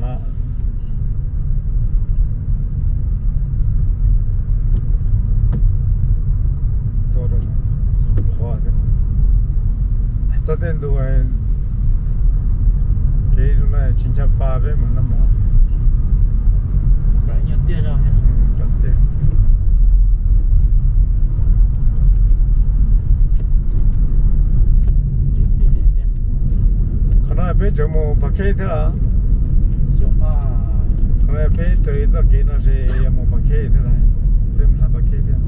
no. Tuaj rau qhov txog tej ntu kev zoo no tsis nco pa peb mus noj mov. Cov tiag. Qhov no peb tseem mus Phav Khej thiab los? Qhov no peb raws li txoj kev no ces yog mus Phav Khej thiab lauj, peb mus Phav Khej thiab.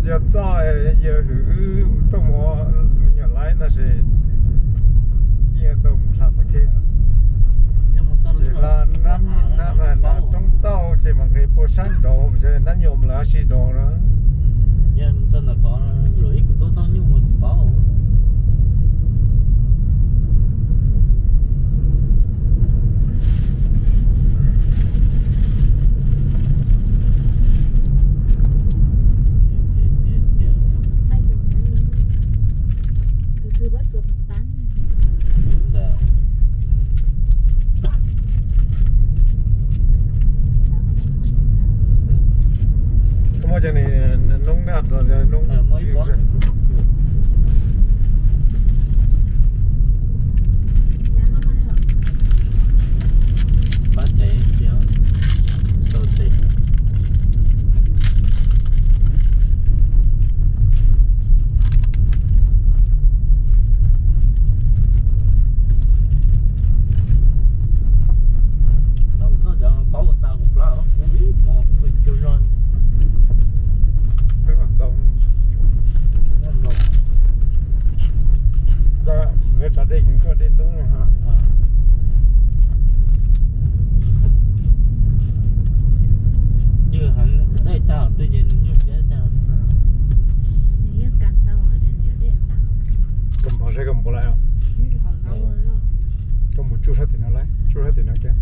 Yog txoj yawg hwm wb tuaj mus me nyuam laib no ces yeej tau mus Phav Khej. Ces hla nab, hla roob tauj ces mam nqis puag sab nraud, nab nyuam lawv sib nraud na. Koj muaj cov ni, noob na, noob. Lawv tso dej, kuj dej ntub no. Ywg heev, dej tag twg ces nws nyuaj siab tag. Koj npog seb koj npog lawm. Koj mus tsuj sab tim no lawm, tsuj sab tim no kiag.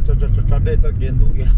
Tso dej txoj kev ntub kiag.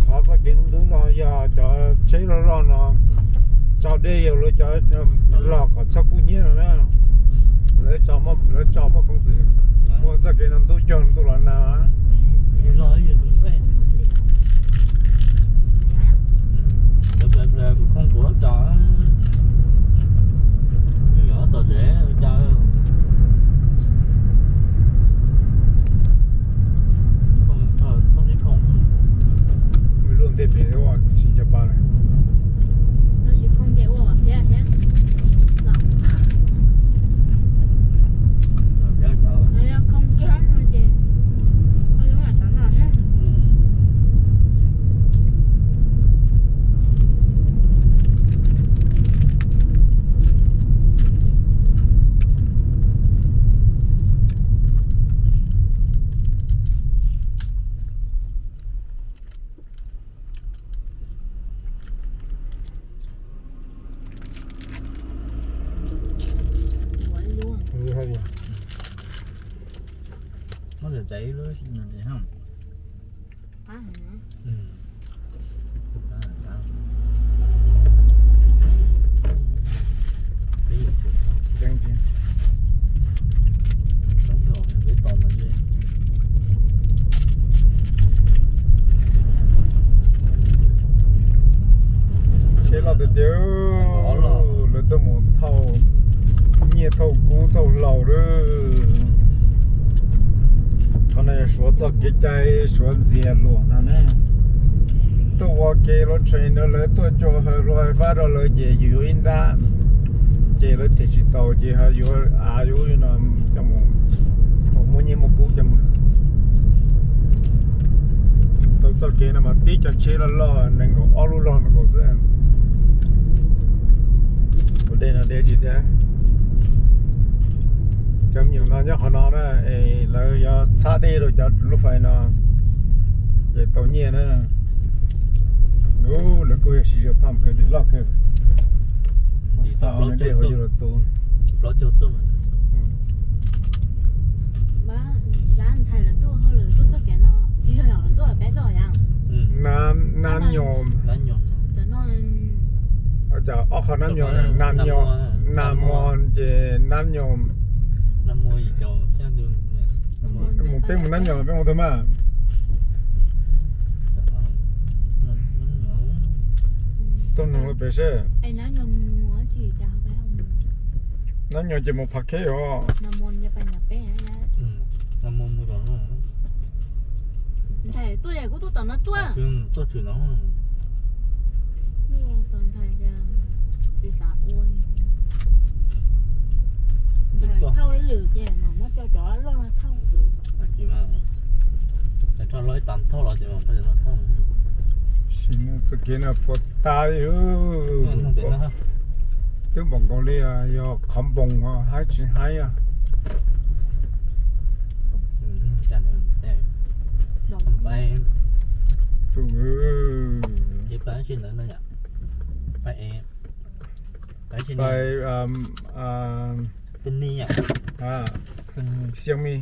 Qhov txoj kev ntub no yog cov tsheb loj loj no tso dej, yog lawv cov log kom txhob kub hnyiab no na. Lawv tso muaj peev xwm muab txoj kev no ntub cog ntuj los na. Kuv khoo kuv ob cov, nyuam ob tom tsev ua cas. Khoo, khoo sib khoo. Lub ntej pem ua tsis nco pa lawm. Muab txais ib lub no ces ha. Tsheb loj tiag tiag, lawv tuaj mus thauj nyiaj thauj kub thauj hlau lawm. Qhov no yog Suav txoj kev cai, Suav ntxias luam ntag na. Tuaj ua ke lub train rau lawv tuaj cua hawm hluas hawm fab rau lawv ces yus yuav ib nrab, ces lawv them tsis tau ces ho yuav av yuav no coj mus muaj nyiaj muaj kub coj mus. Tau txoj kev no mas tib cov tsheb loj loj nees nkaum ob lub log no nkaus xwb. Tus dej no deb tsis thiab. Cov me nyuam no nyob qhov no na, es lawv yuav txhab dej rau cov lub fais no, ces tau nyiaj na. Lawv kuj yog siv zog phaj kawg, dej loj kawg. Xav ua dej hauv yuav los tu. Nab nyom, ob qho nab nyom, nab mos ces nab nyom. Mus peb mus nab nyom peb mus tau mas. Tuaj nug pem seb. Nab nyom ces mus Phav Kheb os. Ntshai tuaj es kuv tuaj tom no tuaj. Tuaj tshwm no. Thauj ib lwm ces mam muab cov loj no thauj. Thauj loj ib tas thauj los ces mam thauj. Sim no txoj kev no puas tas li. Twb npaum nkaus li yog qhov npoos haib tsis haib. Pais Xiaomi.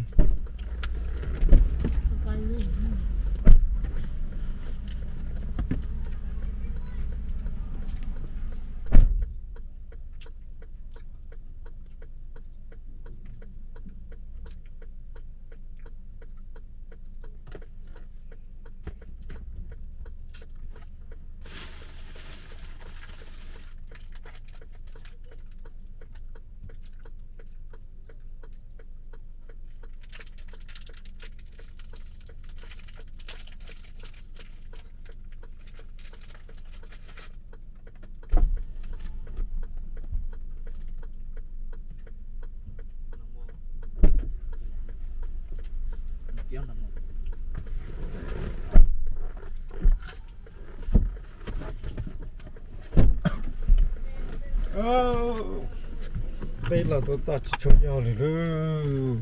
Peb los tuaj txog tsis tshua yog li lawm.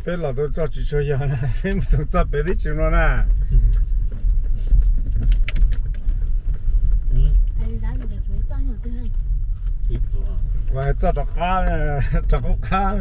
Peb los tuaj txog tsis tshua yog na, peb mus txog txog pem tib tsis no na. Ua txoj rov qab, rov qub qab.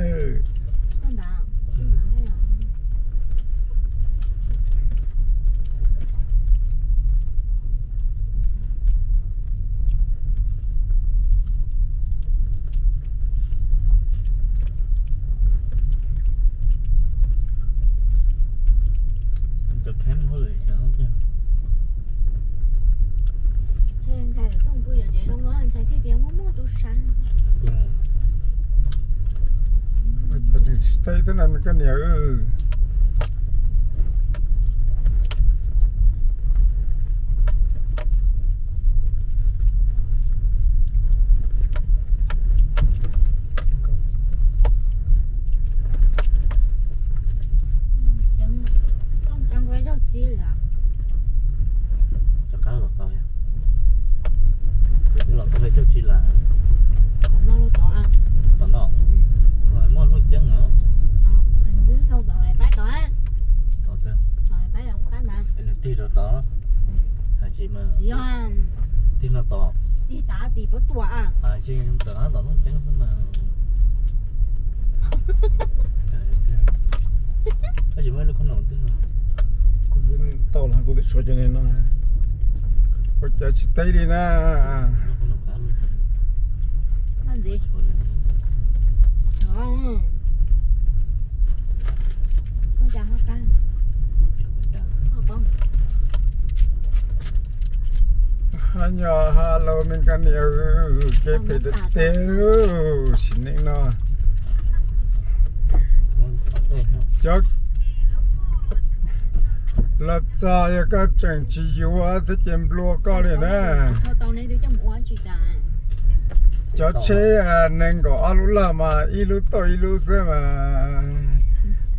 Ntshai lawv tuaj pw yom, ces zoo no ntshai thiaj tias muaj muaj tus sav. Cov tsis teb twb na me koj niam. Rov qab los tau, twb los tau peb caug tsib las. Tom no, muaj lub ceeb no. Tod, nws tig rau tod, hais tsis mas tig no tod, tsis rov qab tom lub ceeb xwb mas. Tab sis muaj ib lub khob noom twg no. Kuv tau los kuv twb tshuav cov no, ua cas tsis teb li na. Hab nyob hab lauj me koj niam, kev phem tiag tiag, sim neej no. Cov los txog yog koj tseem tsis yuav thiab ces nplua koj li na. Cov tsheb nees nkaum ob lub log mas ib lub tuaj ib lub xwb mas,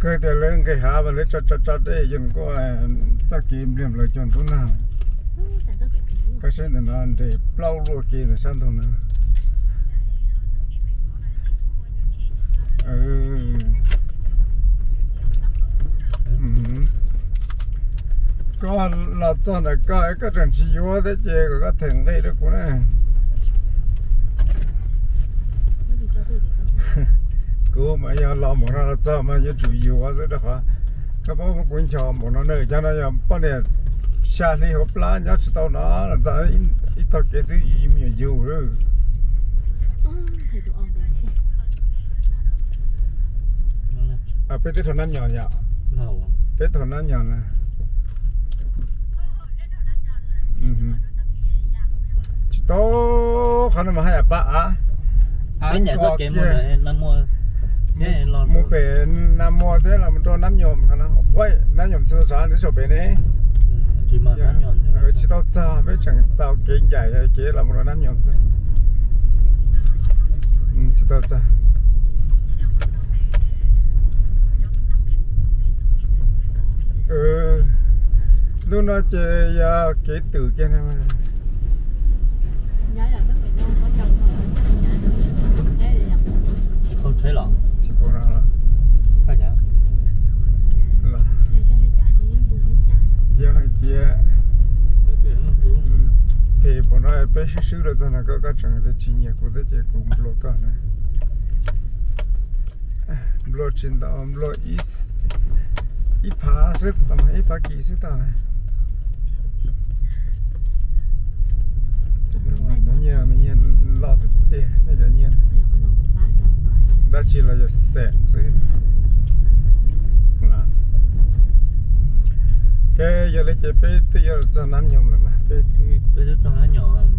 kawg tias lawv nqis hav mas lawv tso tso tso dej yog kuj txoj kev npliag nplaws cuag ntub nag. Koj saib ntawm no nres plaub luaj kev ntawm sab ntug no. Koj los txog ntawm koj, koj tseem tsis yuav thiab ces kom koj them nqi rau kuv na. Kuv mas yog los npaum no los txog mas yuav tsum yuav xwb rau qhov koj paub kuv nchos npaum no na, cov no yog poj niam xya hli hauv plab nyob tsis tau no los txog ib tog kev xwb me nyuam yug. Peb twb dhau nab nyos yom? Peb dhau nab nyos na. Tsis tau, qhov no mas haj yam pab av. Av kos kiag mus pem Nag Muag thiab los rau Nab Nyom no. Nab Nyom tsis tau txog, nws saum pem ne. Tsis tau txog, peb tseem tau kev ncaim kev los mus rau Nab Nyom xwb. Tsis tau txog. Ntu no ces yog kev twm kiag no. Tsis pom no los? Yog hais tias phem pom no peb swb swb rau txog no koj tseem tsis nyiam kuv thiab ces kuv nplua koj na. Nplua tsis ntau, nplua ib phav xwb, ib phav kis xwb tau. Cov nyiaj me nyiaj loj tiag tiag, nej cov nyiaj dab tsi los yog xeem xwb. Ces yog li ces peb twb yuav txog Nab Nyoos lawm mas peb twb txog Nab Nyoos.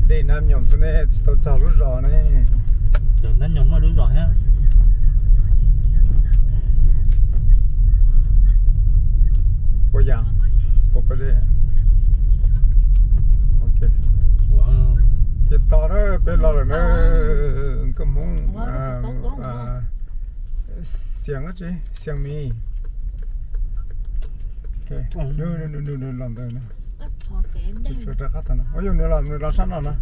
Dej Nab Nyoos xwb ne, tsis tau txog lub zos ne. Nab Nyoos muaj lub zos thiab. Ua yam, ua pob zeb. Ces tos na, peb los lawm na, nkauj Hmoob. Xiang dab tsi, Xiang Mis. Nws los ntawd na. Rov qab tau no, yog nws los, nws los sab no na.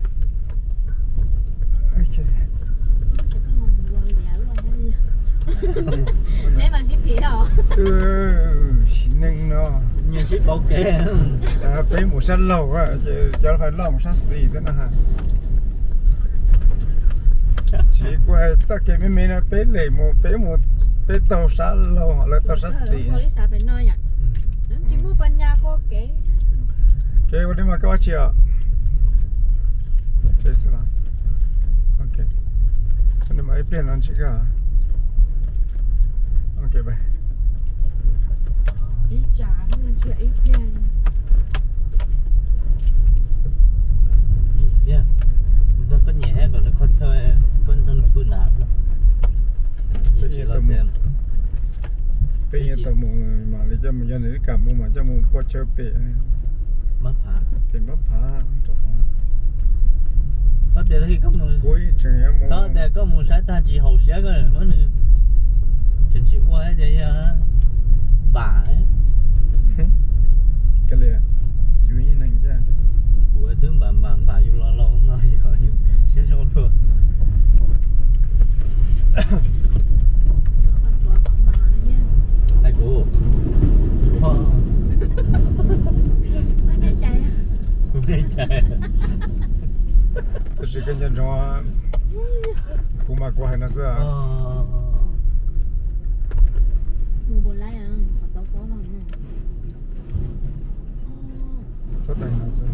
Sim neej no, nyias sib pauv kev. Peb mus sab laug, ces cov fais loj mus sab xis thiab no. Tsis kuj hais txoj kev me me no peb lem mus, peb mus, peb taug sab laug, lawv taug sab xis. Kev ua li mas koj ua tsi os? Ib pliag no ntsib koj. Koj nyiam thiab kom nws kho chaw, koj nrog nws pw nrad. Peb yeej tau mus, mam li coj mus, yog nws ib kam mus mas coj mus pua chaw pem, pem Mab Phav. Koj tias kuv tseem yuav mus, koj tias koj mus saib tag tsis haum siab koj muab nws, tseem tsis ua tias yog npam. Yus ib leeg, kuv twb npam npam npam yus los laus no yog yus siab zoo dua. Hais kuv, kuv me cai. Tab sis koj nco ntsoov, kuv mas kuv hais no xwb. Txhob tais no xwb.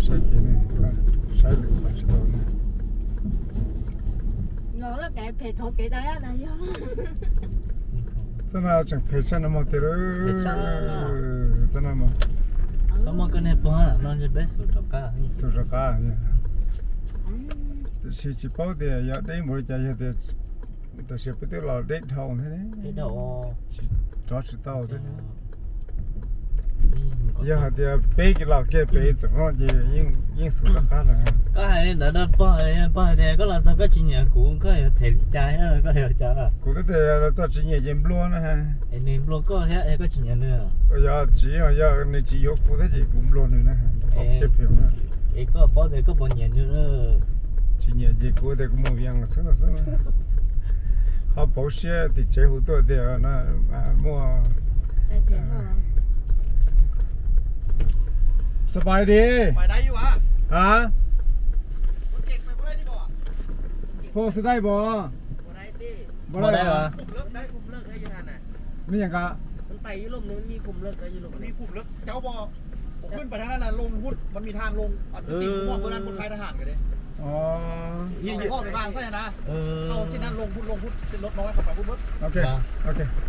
Saib kev ne, saib lwm qhov tsis tau ne. Txoj no tseem phem tshaj no mog tiag lauj. Txoj no mas. Txhob muab koj niag pog no ces peb xub rov qab. Xub rov qab. Tiam sis tsis paub tias yog deb npaum li cas, yog tias tam sim peb twb los deb dhau thiab ne. Tsis, rov tsis tau thiab ne. Yog hais tias peb los kiag pem txawm no ces yeej xub rov qab lawm. Koj hais li ntawd rau pog, pog hais tias koj los txog koj tsis nyiam kuv, koj yuav them li cas, koj yuav cas? Kuv twb tias los txog tsis nyiam ces nplua na. Es nws nplua koj thiab es koj tsis nyiam nws? Yog tsis, yog nws tsis yuav kuv thiab ces kuv nplua nws na. Es koj paub tias koj puas nyiam nws? Tsis nyiam ces kuv tias kuv mus vias xwb los xwb. Ho pauv siab tim tsev hu tuaj tias muaj. Sawv daws di. A, pog sawv daws pom. Pom dai pom. Mej yam nka.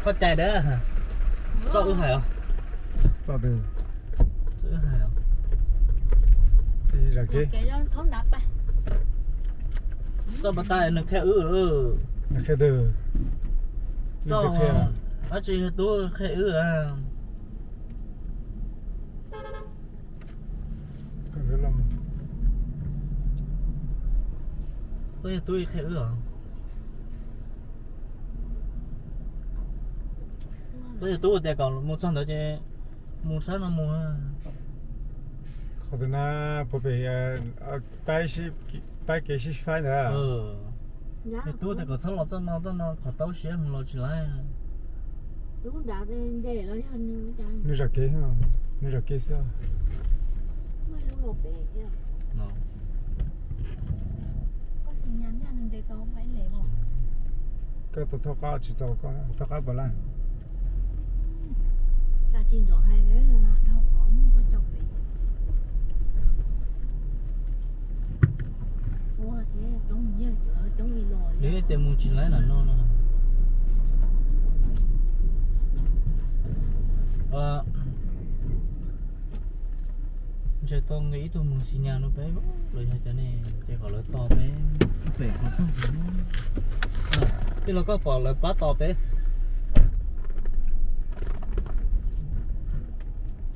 Koj cais dawb. Txoj wb hais os. Txoj twg? Txoj wb hais os. Txoj pas tas nws qhia wb. Nws qhia twg? Txoj dab tsi tub qhia wb. Txoj yog tub qhia wb os. Txoj yog tub tias kom mus txog ntawd ces mus sab no mus. Qhov twg na, puag pem taib sib faib ntawd. Yog tub tias kom txhob los txoj no, txoj no qhov taub siab los tsis laib. Nws zam kev, nws zam kev xwb. Koj tus thauj qab tsis txaus koj, thauj qab puas laj? Nws tias mus tsis laib lam no no. Ntshe tau nqis ib tug mus Xi Nyas no peb los yog cov ne, ces kom lawv tos peb pem qhov rooj. Tij laug, koj pom lawv pab tos peb.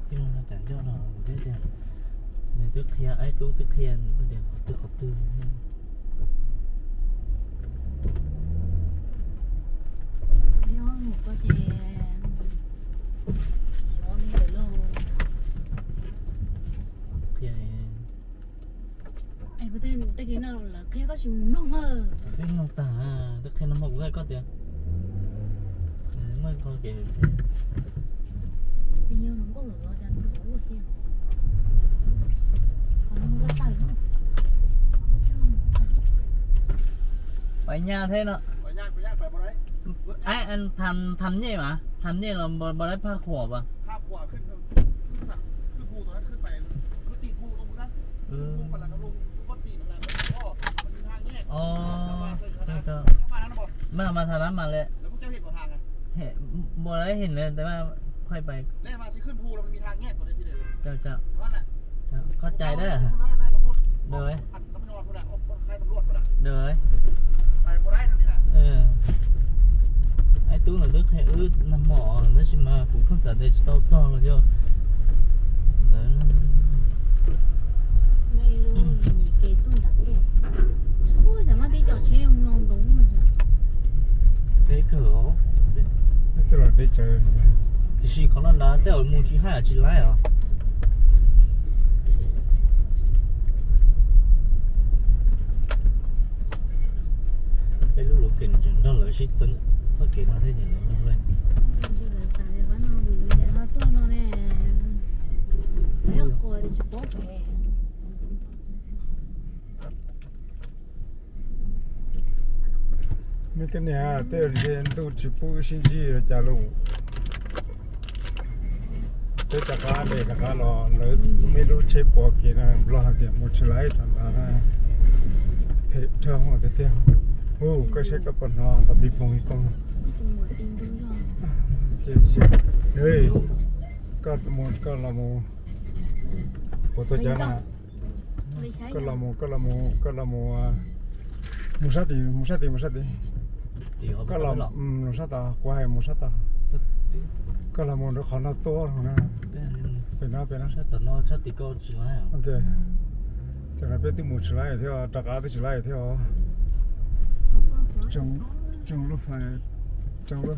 Tij laug no cas ncauj no kuv thiab tias, nws twb qhia, Aib Tub twb qhia nws tias qhov twg qhov twg. Qhia, tej kev no lawv qhia koj tsis mus mloog na. Twb mloog tag, twb qhia no mas kuv hais koj tias, muaj qhov kev pais nyaj thiab no. Tham nyej mas, tham nyej los npau dai phaj khuam pas. Mas tham nab mas li. Npau dai him li tes mas qhuaib pais. Koj cais dab. Aib Tub ntawd twb qhia wb nag hmo tab sis mas kuv pheej xav tias tsis tau txog los yog ntawd. Deb kawg os. Tiam sis qhov no nrad tej zaum mus tsis haj tsis laib os. Peb lub luv kev nws tseem nrog lawv sib txeeb txoj kev no thiab ces lawv mloog lawm. Mej koj niam, tej zaum ntshe ntuj tsis pub wb sib ntsib los cas lauj. Peb rov qab, peb rov qab los lawv mej lub tsheb pov kev no Nplog hais tias mus tsis laib rau ntawd na. Phem dhau tiag tiag. Hu, koj saib koj puas hnov nrov pis poog pis poog. Koj mus koj los mus. Kuv tuaj cov na. Koj los mus, koj los mus, koj los mus, mus sab tid, mus sab tid, mus sab tid. Koj los, mus sab tod, kuv hais mus sab tod. Koj los mus rau qhov no tuaj na. Pem no, pem no. Ok. Tam no peb twb mus tsis laib thiab, rov qab twb tsis laib thiab. Tsoo lub fais, tsoo lub